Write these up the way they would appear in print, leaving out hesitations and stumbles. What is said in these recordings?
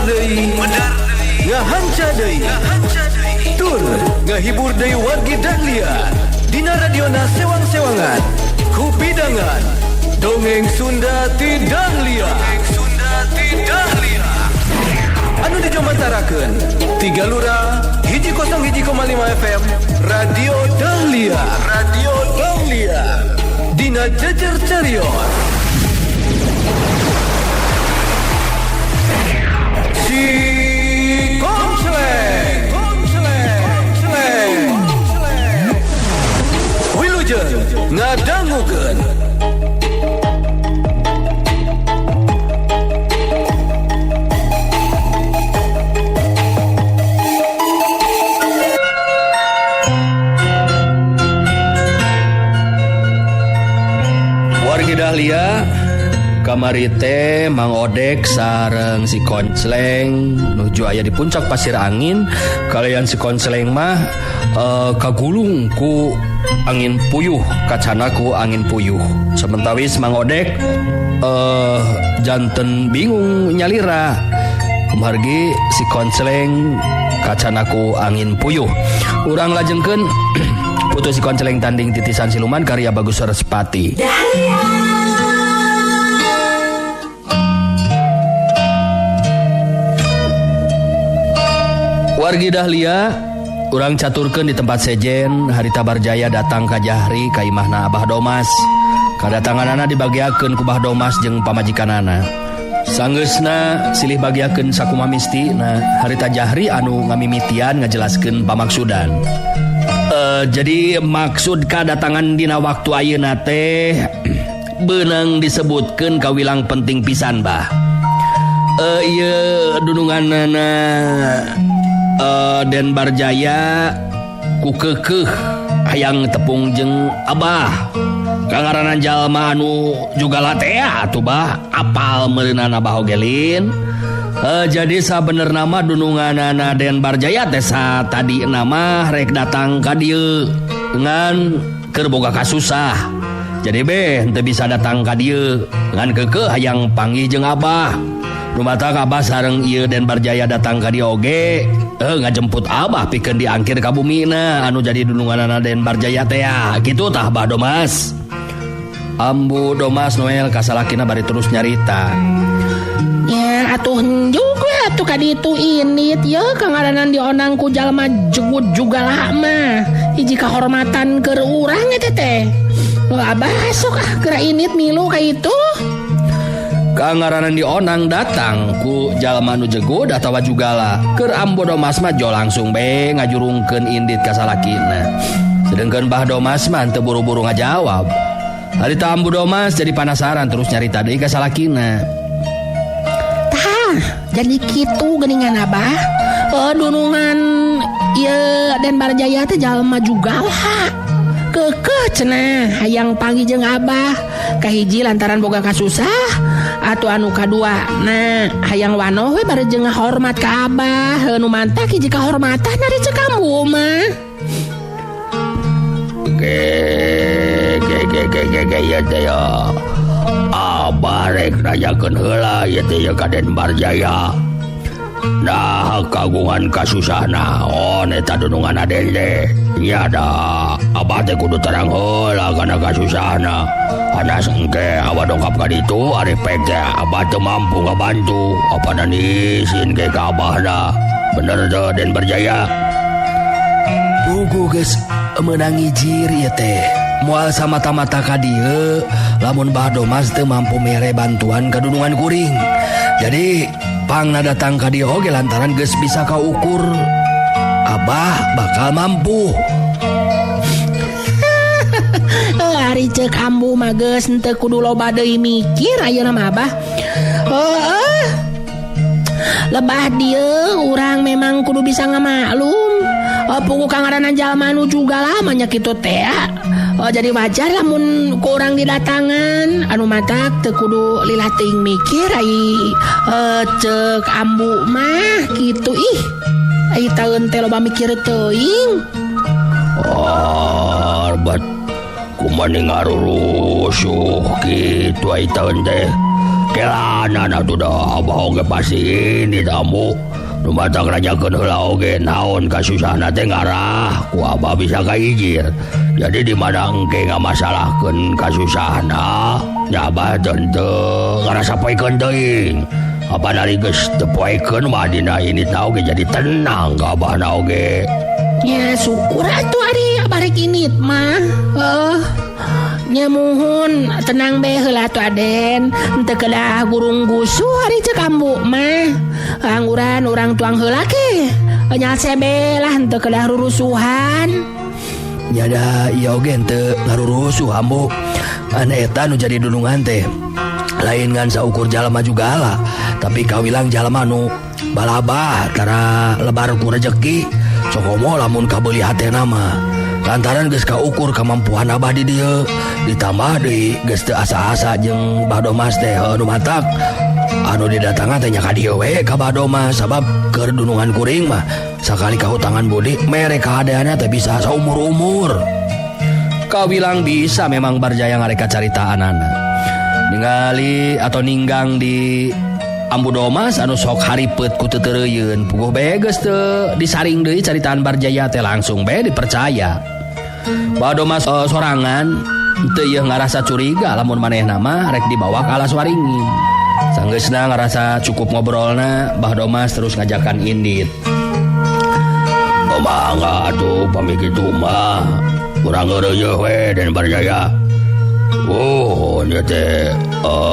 deui, ngahanca deui, tur ngahibur deui wargi Dahlia dina radiona sewang-sewangan kupidangan dongeng Sunda ti Dahlia. Anu dijomantarakeun Tiga Lura 101,5 FM Radio Dahlia. Radio Dahlia dina Jejer Carios. Si Koncleng, Koncleng, Wilujeng ngadangukeun. Wargi Dahlia kamari teh Mang Odek sareng si Koncleng nuju aya di puncak pasir angin. Kalian si Koncleng mah kagulung ku angin puyuh, kacana ku angin puyuh. Sementawis Mang Odek janten bingung nyalira kumargi si Koncleng kacana ku angin puyuh. Urang lajengkeun putu si Koncleng tanding titisan siluman karya Bagus Respati. Wargi Dahlia, urang caturkeun di tempat sejen harita Barjaya datang ka Jahri ka imahna Abah Domas. Kadatanganana dibagiakeun ku Bah Domas jeung pamajikanana. Sanggeusna silih bagiakeun sakumaha mistina harita Jahri anu ngamimitian ngajelaskeun pamaksudan. Jadi maksud kadatangan dina waktu ayeuna teh beunang disebutkeun kawilang penting pisan bah. Ieu dununganana Den Barjaya ku keukeuh hayang tepung jeung Abah. Kangaranan jalma anu juga latea atuh bah apal meureunana Abah oge lin. Jadi sabenerna mah dununganana Den Barjaya teh tadi nama rek datang ka dieu ngan keur boga kasusah. Jadi beh henteu bisa datang ka dieu ngan keukeuh hayang panggih jeung Abah. Rumata Abah sareng ieu Den Barjaya datang ka dieu oge ngajemput Abah pikeun diangkir ka bumina anu jadi dununganana Den Barjaya teh kitu tah Bah Domas. Ambu Domas Noel kasalakina bari terus nyarita. Ya atuh juga atuh ka ditu init ye kangaranan dionang ku jalma jegut juga lah mah. Hiji kahormatan keur urang eta teh. Abah sok ah geura init milu ka itu. Kangaranan dionang datang ku jalma nu jegud atawa jugala. Keur Ambu Domas mah jo langsung be ngajurungkeun indit ka salakina. Sedengkeun Bah Domas mah teu buru-buru ngajawab. Harita Ambu Domas jadi panasaran terus nyarita deui ka salakina. Tah, jadi kitu geuningan Abah. Dunungan ieu Den Barjaya teh jalma jugala. Keukeuh cenah hayang panggih jeung Abah. Kahiji lantaran boga kasusah atuh anu kadua nah hayang wanoh we bari jeung ngahormat ka Abah. Nu mantak hiji kahormatan ari ceuk ambu mah. Ge ge ge ge ge ya teh ya. Abah rek nanyakeun heula ieu teh ka Den Barjaya. Nah kagungan kasusah naon eta dunungan Aden teh. Nya da Abah teh kudu terang heula kana kasusahna. Anas engke abah dongkap ka ditu ari pek teh abah teu mampu ngabantu. Apa isin ge ka abahna. Bener teu Den Barjaya? Pugu geus meunang ngijir ieu teh. Moal samata-mata ka dieu lamun Bah Domas teu mampu mere bantuan ka dunungan kuring. Jadi pangna datang ka dieu oge lantaran geus bisa kaukur Abah bakal mampu. Ari ceuk ambu mah geus henteu kudu loba deui mikir ayeuna mah Abah. Heuh. Lebah dieu urang memang kudu bisa ngamaklum. Pugu kangaranan jalma nu juga lah manya kitu teh. Oh, jadi wajar lamun ku urang didatangan anu matak teu kudu lila teuing mikir ai ceuk ambu mah kitu ih. Ai taeun teh loba mikir teuing. Arbat kumaha ngarurusuh kitu ai taeun teh. Kelana atuh da abah oge pasti ini tamu. Nu matak nanyakeun heula oge naon kasusahna teh ngarah ku abah bisa kaijir. Jadi di mana engke ngamasalahkeun kasusahna, nya abah teu ngarasa poekeun teuing. Apa dari geus teu poekeun mah dina ini tau ge jadi tenang ka abahna oge. Nya syukur atuh ari abah rek init mah. Heuh. Nya muhun tenang be heula atuh Aden. Henteu kedah gurung gusuh ari ceuk ambu mah. Angguran urang tuang heula ke. Nya sebe lah henteu kedah rurusuhan. Nya da ieu oge henteu ngarurusuh ambu. Ane eta nu jadi dunungan teh. Lain ngan saukur jalma jugala, tapi kawilang jalma nu balabah tara lebar ku rejeki. Sokomo lamun kabeuli hatena mah. Lantaran geus kaukur kemampuan abah di dieu, ditambah deui geus teu asa-asa jeung Bah Domas teh nu matak anu didatangan teh nya ka dieu we ka Bah Domas sabab keur dunungan kuring mah sakali kahutangan budi mere kahadeanna teh bisa saumur-umur. Kawilang bisa memang Barjaya ngareka caritaanana. Ningali atau ninggang di Ambu Domas anu sok haripet ku teu-teureuyun puguh bae geus teu disaring deui caritaan Barjaya teh langsung bae dipercaya. Bah Domas sorangan teu ieu ngarasa curiga lamun manehna mah rek dibawa ka Alas Waringin. Sanggeusna ngarasa cukup ngobrolna, Bah Domas terus ngajakan indit. Mangga atuh pami kitu mah urang ngeureuyeuh we Den Barjaya. Oh, nya teh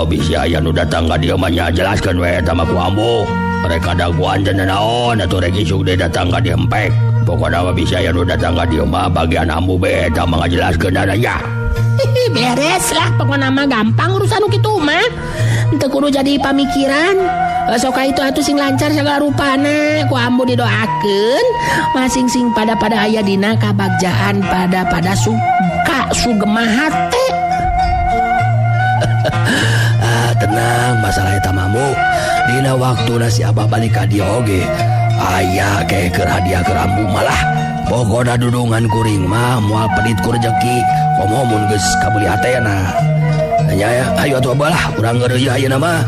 bisi aya nu datang ka dieu mah nya jelaskeun we eta mah ku ambu. Rek kadaguan teh naon atuh rek isuk deui datang ka dieu empek. Pokona mah bisi aya nu datang ka dieu mah bagian ambu be eta mah ngajelaskeun nya. Beres lah pokona mah gampang urusan nu kitu mah. Henteu kudu jadi pamikiran. Sok itu atuh sing lancar sagala rupana ku ambu didoakeun masing sing pada-pada aya dina kabagjaan pada-pada suka sugema hate. Ah, tenang masalah eta mamu. Dina waktuna si abah balik ka dieu oge aya ke keur hadiah keur ambu malah. Pokona dudungan kuring mah moal pedit ku rejeki komo mun geus kabeuli hatena. Nya ayo atuh abah lah urang ngeureuyeuh ayeuna mah.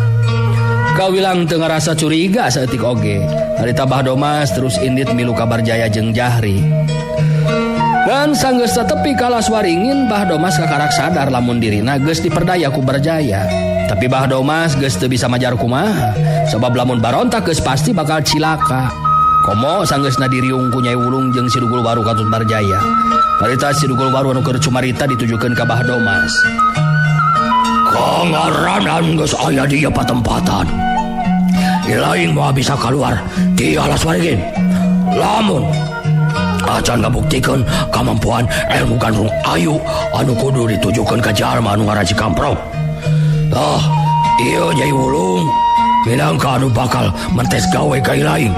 Kawilang teu ngarasa curiga saeutik oge. Harita Bah Domas terus indit milu ka Barjaya jeung Jahri. Dan sanggeus tepi ka Alas Waringin, Bah Domas kakarak sadar lamun dirina geus diperdaya ku Barjaya. Tapi Bah Domas geus teu bisa majar kumaha, sabab lamun barontak geus pasti bakal cilaka. Komo sanggeusna diriung ku Nyai Wulung jeung Si Dugul Waru katut Barjaya. Harita Si Dugul Waru anu keur cumarita ditujukeun ka Bah Domas. Kangaranan geus aya di ieu patempatan. Lain moal bisa keluar ti Alas Waringin. Lamun acan ngabuktikeun kamampuan ilmu gandrung ayu anu kudu ditujukeun ka jalma anu ngaran si Kamprong. Tah, ieu Nyai Wulung minangka anu bakal mentes gawe ka lain.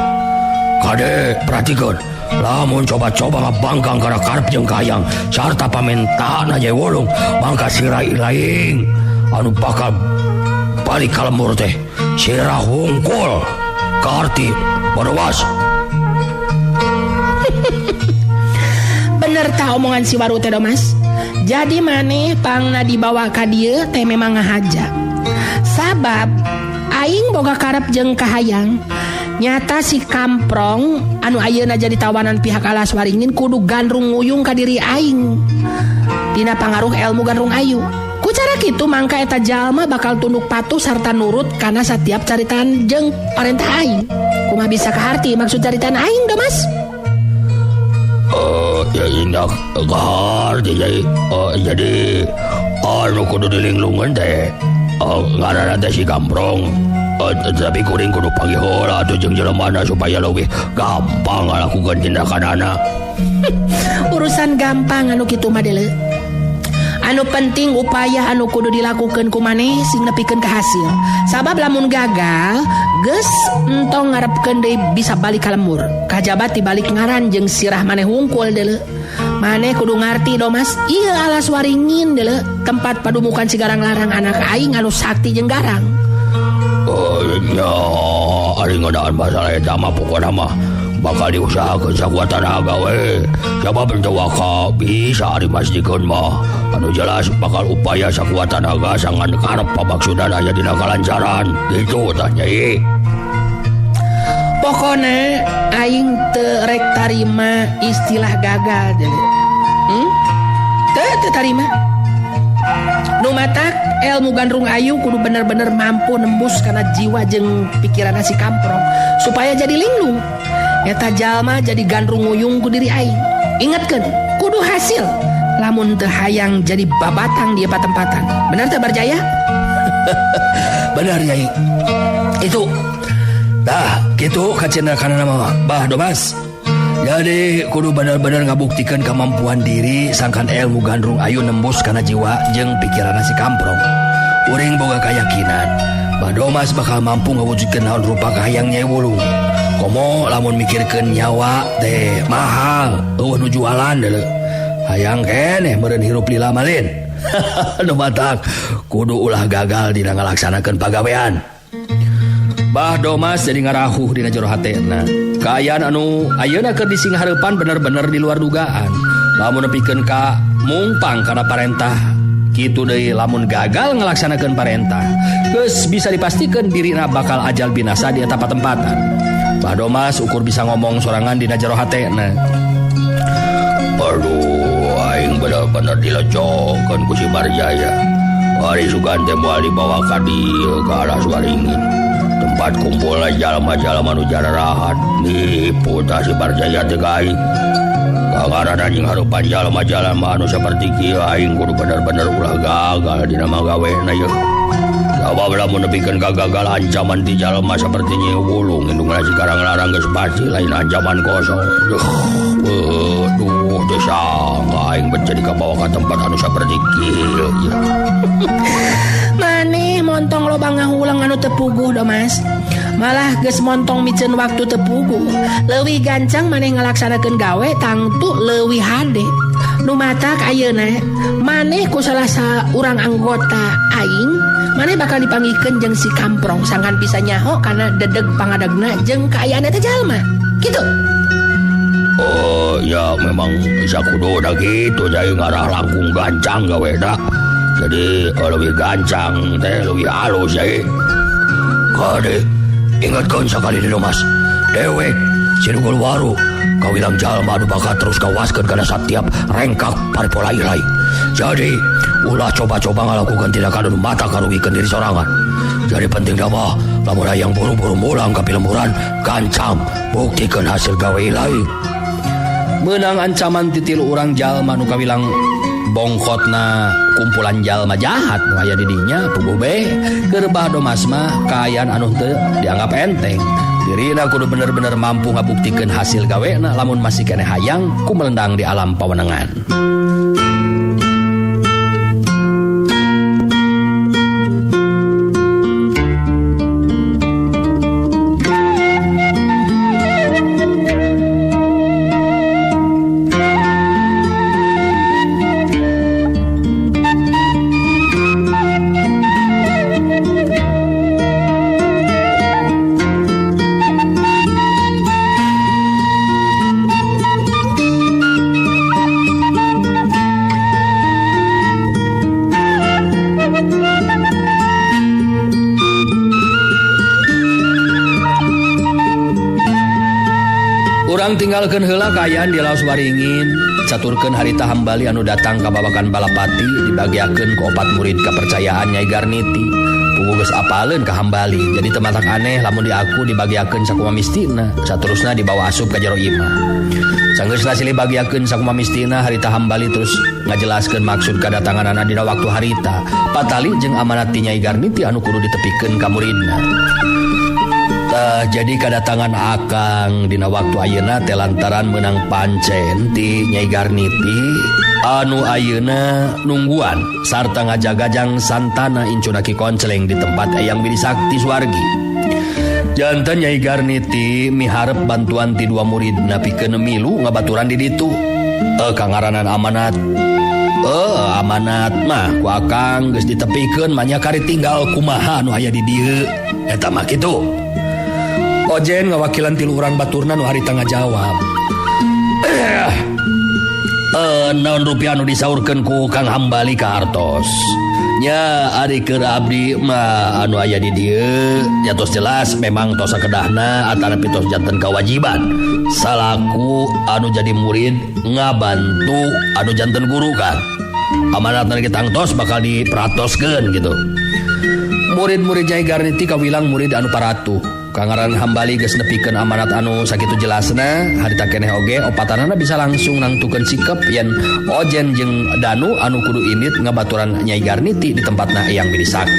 Kade perhatikeun, lamun coba-coba ngabangkang kana karep jeung kahayang sarta pamentaana Nyai Wulung, mangka sirah ilaing anu bakal balik ka lembur teh sirah wungkul kaarti Badomas. Bener ta omongan si Waru teh Domas. Jadi maneh pangna dibawa ka dieu teh memang ngahaja. Sabab aing boga karep jeung kahayang. Nyata si Kamprong anu ayeuna jadi tawanan pihak Alas Waringin kudu gandrung nguyung ka diri aing. Dina pangaruh ilmu gandrung ayu. Ku cara kitu mangka eta jalma bakal tunduk patuh sarta nurut kana satiap caritaan jeung parentah aing. Kumaha bisa kaharti maksud caritaan aing Domas? Ya indah kaharti jadi anu kudu dilinglungan teh ngaranna teh si Kamprong. Tapi kuring kudu panggih heula atuh jeung jelemana supaya leuwih gampang ngalakukeun tindakanana. Urusan gampang anu kitu mah deuleu. Anu penting upaya anu kudu dilakukeun ku maneh sing nepikeun ka hasil. Sabab lamun gagal, geus entong ngarepkeun deui bisa balik ka lembur. Kajaba tibalik ngaran jeung sirah maneh wungkul deuleu. Maneh kudu ngarti Domas, ieu Alas Waringin deuleu, tempat padumukan si Garang Larang anak aing anu sakti jeung garang. Nya, ari ngeunaan masalah eta mah pokona mah bakal diusahakeun sakuat tanaga we. Sabab teu waka bisa ari mastikeun mah. Anu jelas bakal upaya sakuat tanaga sangan karep pamaksudan aya dina kalancaran. Gitu tah Nyai. Pokona aing teu rek tarima istilah gagal deui. Teu tarima. Nu matak ilmu Gandrung Ayu kudu bener-bener mampu nembus kana jiwa jeung pikiranna si Kamprong supaya jadi linglung. Eta jalma jadi gandrung nguyung ku diri aing. Ingatkeun, kudu hasil. Lamun teu hayang jadi babatang di patempatan. Bener teu Barjaya? Bener Nyai. Itu. Dah, kitu kacina kana mah Bah Domas. Jadi kudu bener-bener ngabuktikan kemampuan diri sangkan ilmu Gandrung Ayu nembus kana jiwa jeung pikiranna si Kamprong. Uring boga keyakinan Bah Domas bakal mampu ngawujudkeun naon rupa kahayang Nyai Wulung. Komo lamun mikirkeun nyawa teh mahal, eueuh nu jualan deuleu. Hayang keneh meureun hirup lila malin. Nu matak kudu ulah gagal dina ngalaksanakeun pagawean. Bah Domas jadi ngarahuh dina jero hatena. Kaayaan anu ayeuna keur disinghareupan bener-bener di luar dugaan. Lamun nepikeun ka mungpang kana parentah, kitu deui lamun gagal ngalaksanakeun parentah, geus bisa dipastikeun dirina bakal ajal binasa di eta patempatan. Bah Domas ukur bisa ngomong sorangan dina jero hatena. Aduh, aing bener-bener dilejokeun ku si Barjaya. Ari sugan teh moal dibawa ka dieu ka Alas Waringin. Tempat kumpul jalma-jalma nu jararahat. Nipu tah si Barjaya teh ka aing. Kangaran anjing harupan jalma-jalma anu saperti kieu aing kudu bener-bener ulah gagal dina magawena ieu. Sabab lamun nepikeun kagagal ancaman ti jalma saperti Nyi Wulung indungna si Karanglarang geus pasti lain ancaman kosong. Duh, teu sangka aing bet jadi kabawa ka tempat anu saperti kieu. Maneh montong loba ngahulang anu teu puguh Domas. Malah geus montong miceun waktu teu puguh. Leuwih gancang maneh ngalaksanakeun gawe tangtu leuwih hade. Nu matak ayeuna maneh ku salah saurang anggota aing, maneh bakal dipanggihkeun jeung si Kamprong sangkan bisa nyaho kana dedeg pangadegna jeung kaayaan eta jalma. Kitu. Oh, ya memang sakudu da kitu jadi ngarah langkung gancang gawe da. Jadi lebih gancang teh lebih halus ya. Kade ingatkeun sakali deui Mas. Dewek Sinugul Waru kawilang jalma anu bakal terus kawaskeun kana satiap rengkak paripola ilai. Jadi ulah coba-coba ngalakukan tindakan anu mata karugikeun diri sorangan. Jadi penting mah lamun hayang buru-buru mulang ka pilemburan gancang buktikeun hasil gawe ilai. Meunang ancaman titil urang jalma nu kawilang bongkotna kumpulan jalma jahat nu aya di dinya puguh be keur Bah Domas mah kaayaan anu teu dianggap enteng. Dirina kudu bener-bener mampu ngabuktikeun hasil gawena lamun masih keneh hayang ku melendang di alam pawenengan. Urang tinggalkeun heula kaayaan di Laos Waringin, caturkeun harita hambali anu datang ka babakan Balapati dibagiakeun ku opat murid kapercayaan Nyai Garniti. Puguh geus apaleun ka hambali, jadi teu matak aneh lamun diaku dibagiakeun sakumaha mistina, saterusna dibawa asup ka jero imah. Sanggeusna silih bagiakeun sakumaha mistina harita hambali terus ngajelaskeun maksud kadatanganana dina waktu harita, patali jeung amanat ti Nyai Garniti anu kudu ditepikeun ka muridna. Jadi kadatangan Akang dina waktu ayeuna teh lantaran menang pancen ti Nyai Garniti anu ayeuna nungguan sarta ngajagajang santana incuna Ki Konceleng di tempat Eyang Bidi Sakti Suwargi. Janten Nyai Garniti miharep bantuan ti dua muridna pikeun milu ngabaturan di ditu. Kangaranan amanat. Amanat mah ku Akang geus ditepikeun manya kari tinggal kumaha anu aya di dieu. Eta mah kitu. Ojen ngawakilan tilu urang baturna nu harita ngajawab. Naon rupiah anu disaurkeun ku Kang Hambali ka hartos. Nya ari keur abdi mah anu aya di dieu nya tos jelas memang tos sakedahna atanapi tos janten kewajiban salaku anu jadi murid ngabantu anu janten guru kan. Amanatna ge tangtos bakal diperatoskeun gitu. Murid-murid Nyai Garniti kawilang murid anu paratuh. Kangaran Hambali geus nepikeun amanat anu sakitu jelasna, harita keneh oge opatanana bisa langsung nangtukeun sikep yen Ojen jeung Danu anu kudu indit ngabaturan Nyai Garniti di tempatna Eyang Bidi Sakti.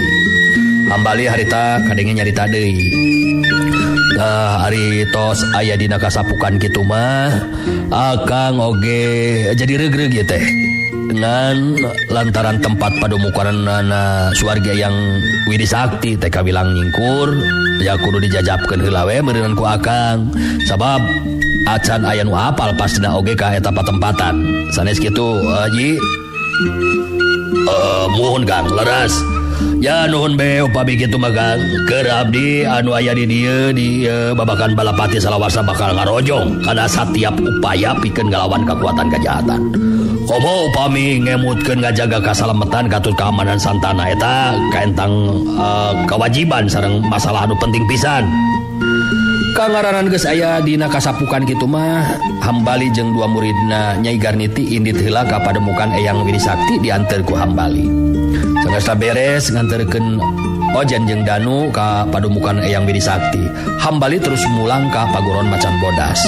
Hambali harita kadenge nyarita deui. Tah ari tos aya dina kasapukan kitu mah akang oge jadi regreg ieu teh. Ngan lantaran tempat padumukanana suwarga yang Widi Sakti teh kawilang nyingkur ya kudu dijajabkeun heula we meureunnan ku akang sabab acan aya nu apal pastina oge ka eta patempatan sanes kitu Haji. Muhun Kang leres ya nuhun be upami kitu mah Kang keur abdi anu aya di dieu di babakan Balapati salawasa bakal ngarojong kana satiap upaya pikeun ngalawan kekuatan kejahatan. Komo upami ngemutkeun ngajaga kasalametan katut keamanan santana eta kaentang kewajiban sareng masalah anu penting pisan. Kangaranan geus aya dina kasapukan kitu mah Hambali jeung dua muridna Nyai Garniti indit heula ka pademukan Eyang Widi Sakti dianteur ku Hambali. Sanggeus beres nganterkeun Ojen jeung Danu ka pademukan Eyang Widi Sakti. Hambali terus mulang ka Paguron Macan Bodas.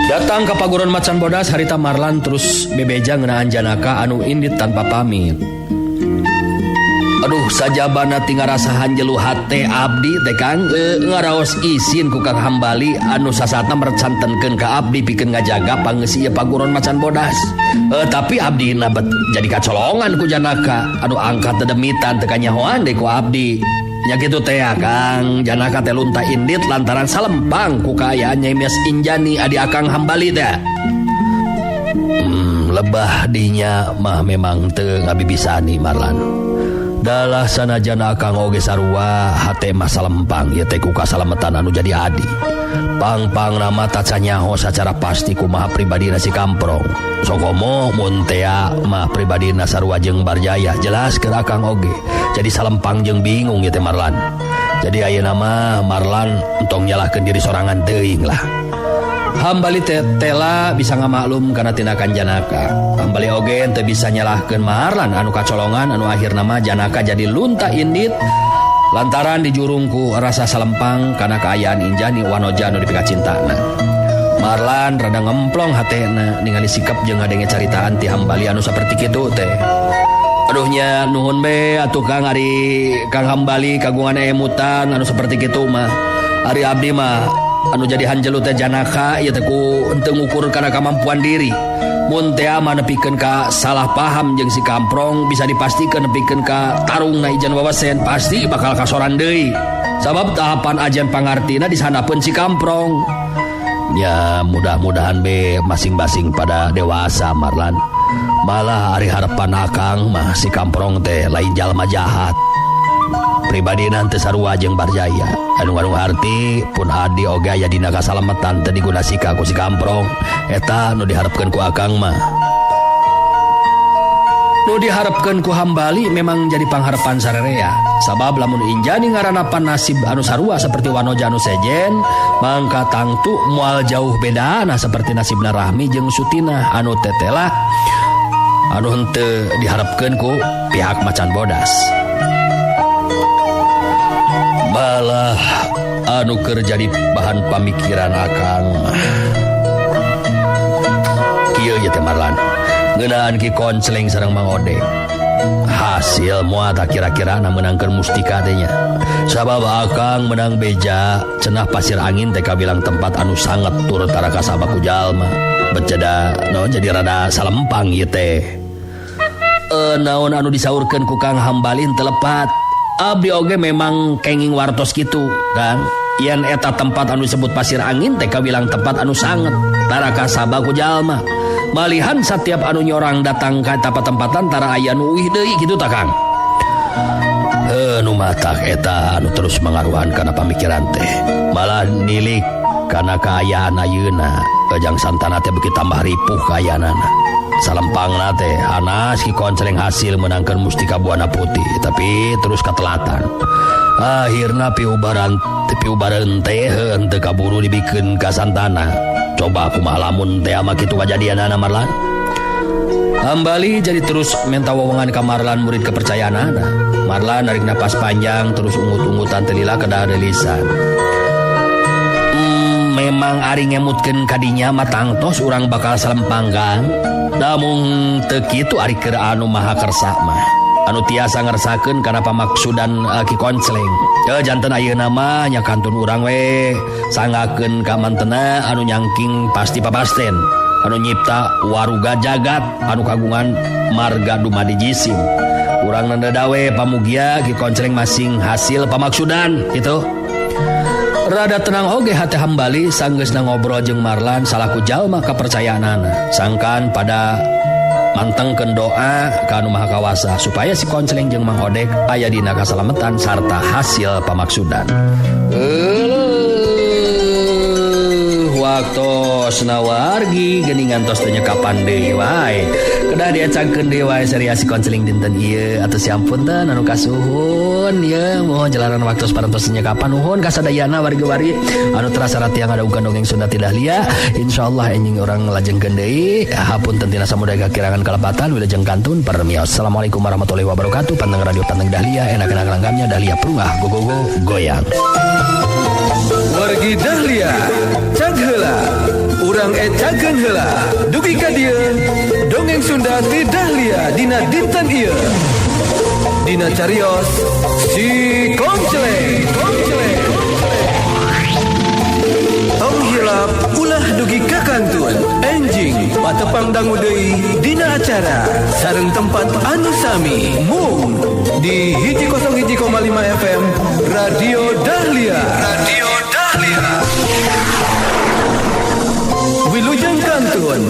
Datang ke Paguron Macan Bodas harita Marlan terus bebeja ngeunaan Janaka anu indit tanpa pamit. Aduh sajabana tinggal rasa hanjelu hate abdi teh Kang ngaraos isin ku Kang Hambali anu sasatna mercantenkeun ka abdi pikeun ngajaga pangeusi ieu Paguron Macan Bodas. Tapi abdi na bet jadi kacolongan ku Janaka anu angkat dedemitan teu kanyahoan deui ku abdi. Nya kitu teh Kang Janaka teh lunta indit lantaran salempang ku kaayaan Nyai Mas Injani adi Akang Hambali teh. Lebah dinya mah memang teu ngabibisani Marlan. Dalah sanajan akang oge sarua hate mah salempang ieu teh ku kasalametan anu jadi adi. Pang-pang nama taca nyaho sacara pasti kumaha pribadina si Kamprong. Sokomo mun tea mah pribadina sarua jeung Barjaya jelas keur akang oge. Jadi salempang jeung bingung ieu teh Marlan. Jadi ayeuna mah Marlan entong nyalahkeun diri sorangan teuing lah. Hambali tela bisa ngamaklum karena tindakan Janaka. Hambali oge teu bisa nyalahkeun Marlan anu kacolongan anu akhirna mah Janaka jadi lunta indit lantaran dijurungku rasa salempang karena kaayaan Injani wanoja anu dipikacintana. Marlan rada ngemplong hatena ningali sikap jeung ngadenge caritaan ti Hambali anu saperti kitu teh. Aduhnya nuhun be atuh Kang ari Kang Hambali kagungan emutan anu saperti kitu mah. Ari abdi mah anu jadi hanjelu teh Janaka ieu teh ku henteu ngukur kana kamampuan diri. Mun teh mah nepikeun ka salah paham jeung si Kamprong bisa dipastikeun nepikeun ka tarungna ijan wawasen pasti bakal kasoran deui. Sabab tahapan ajen pangartina disanapeun si Kamprong. Ya mudah-mudahan be masing-masing pada dewasa Marlan. Malah ari harapan akang mah si Kamprong teh lain jalma jahat. Pribadi nanti sarua jeung Barjaya. Anu ngadung harti pun adi oge aya dina kasalametan teu digunasika ku si Kamprong. Eta nu diharapkeun ku akang mah. Nu diharapkeun ku Hambali memang jadi pangharapan sarerea. Sabab lamun Injani ngaranapan nasib anu sarua seperti wanoja anu sejen, mangka tangtu moal jauh bedana seperti nasibna Rahmi jeung Sutinah anu tetelah anu henteu diharapkeun ku pihak Macan Bodas. Malah anu keur jadi bahan pamikiran akang mah. Kieu ye teh Marlan. Ngeunaan Ki Konceleng sareng Mang Ode. Hasil moal tak kira-kira na meunangkeun mustika teh nya. Sabab akang menang beja cenah pasir angin teh kabilang tempat anu sanget tur tara kasaba ku jalma. Beceda naon jadi rada salempang ieu teh. Naon anu disaurkeun ku Kang Hambali teu lepat. Abdi oge memang kenging wartos kitu, Kang. Yen eta tempat anu disebut pasir angin teh kawilang tempat anu sanget tara kasaba ku jalma. Malihan setiap anu nyorang datang ka eta patempatan tara aya nu uih deui kitu tah Kang. Nu matak eta anu terus mangaruhan kana pamikiran teh. Malah nilik kana kaayaan ayeuna. Jang Santana teh beuki tambah ripuh kayanana. Salempangna teh Anas Ki Koncleng hasil menangkeun Mustika Buana Putih tapi terus katelatan. Akhirna piubaran teh henteu kaburu dibikeun ka Santana. Coba kumaha lamun teh ama kitu kajadianana Marlan. Hambali jadi terus minta wewengan ka Marlan murid kepercayaanana. Marlan narik napas panjang terus ungut-ungutan telila kedah lisan. Memang ari ngemutkeun kadinya mah tangtos urang bakal salempang Kang. Namun teu kitu ari keur anu maha kersa mah. Anu tiasa ngersakeun kana pamaksudan Ki Koncleng. Janten ayeuna mah nya kantun urang we sanggakeun ka mantena anu nyangking pasti papasten. Anu nyipta waruga jagat anu kagungan marga dumadi jisim. Urang nanda dawe pamugia Ki Koncleng masing hasil pamaksudan gitu. Rada tenang oge hati Hambali sanggeusna ngobrol jeung Marlan salaku jalma kapercayaanana. Sangkan pada mantengkeun doa ka Anu Maha Kawasa supaya si Koncleng jeung Mang Odek aya dina kasalametan sarta hasil pamaksudan. Waktosna wargi geuningan tos teh nyekapan deui wae. Kedah diacangkeun deui wae seri si Koncleng dinten ieu atuh siampunten anu kasuhun ieu mohon jalanan waktos parantos nyekapan nuhun kasadayana wargi-wargi anu terasa ratiang ada dongeng Sunda ti Dahlia. Insyaallah enjing urang lajengkeun deui hapunten tina samudaya kakirangan kalepatan wilujeng kantun permios. Assalamualaikum warahmatullahi wabarakatuh. Panteng radio panteng Dahlia enak-enak langgamnya Dahlia Prungah go go go goyang. Wargi Dahlia cag heula urang ecakeun heula dugi ka dieu dongeng Sunda ti Dahlia dina dinten ieu dina carios si Koncleng. Tong hilap ulah dugi ka kantun enjing patepang dangu deui dina acara sareng tempat anu sami mung di 101,5 FM Radio Dahlia. Radio Dahlia. Wilujeng kantun.